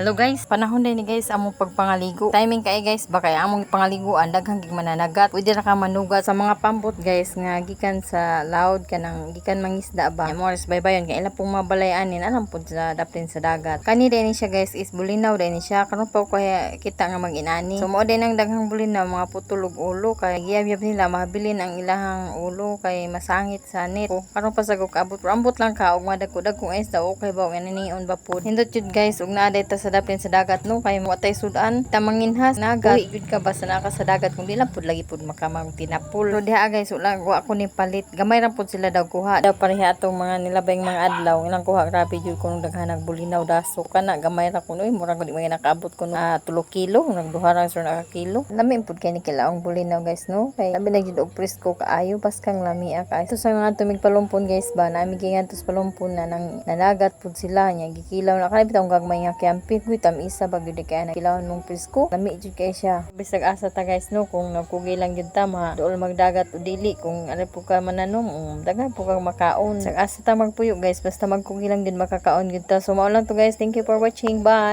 Hello guys, panahon din ni guys among pagpangaligo. Timing kay guys ba kay among pangaliguan, daghang gig mananagat. Pwede ra ka manugat sa mga pambot guys nga gikan sa laod, kanang gikan mangisda ba. Mo res baybayon kay ila pong mabalayanin alam pud sa daplin sa dagat. Kani din ni siya guys is bulinaw din ni siya. Karon pa ko kaya kita nga mag-inani. So mao din ang daghang bulinaw, mga putol og ulo, kay giyab-yab nila mahabilin ang ilahang ulo kay masangit sa net. O, karon pa sa kaabot, pero ambot lang ka og madagko-dagkong isda, okay ba og aninion ba pud. Hindot jud guys og naa ta sa daplin sa dagat no, kay mo atay sudan tamanginhas nagat. Uwi jud ka basta naa ka sa dagat, kung di lang pud lagi pud makamang tinapol. Pero diha guys, wala wa ko ni palit. Gamay ra pud sila daw kuha. Daw pareha atong mga nilabay mga adlaw ilang kuha. Grabe jud kung daghan nag bulinaw daso kana, gamay ra kuno. Uy, murag di mga nakaabot kuno 3 kilo, nagduha ra sir naka kilo. Lami pud kay ni kilaong bulinaw guys no, kay labi na jud og presko kaayo, baskang lami kaayo. So sa mga tumig palumpon guys ba, nami giingan sa palumpon na nang nanagat pud sila nya, gikilaw na kani bitong gagmay nga kyampi. Uy, tam-isa ba gyud kay na kilawon mong presko, lami jud kay siya. Bisag asa ta guys no, kung nagkugi lang gyud ta, ma dool magdagat o dili, kung ano po ka mananom, daghan po kang makaon. Bisag asa ta magpuyo guys, basta magkugi lang gyud, makakaon gyud ta. So mao lang to guys, thank you for watching, bye.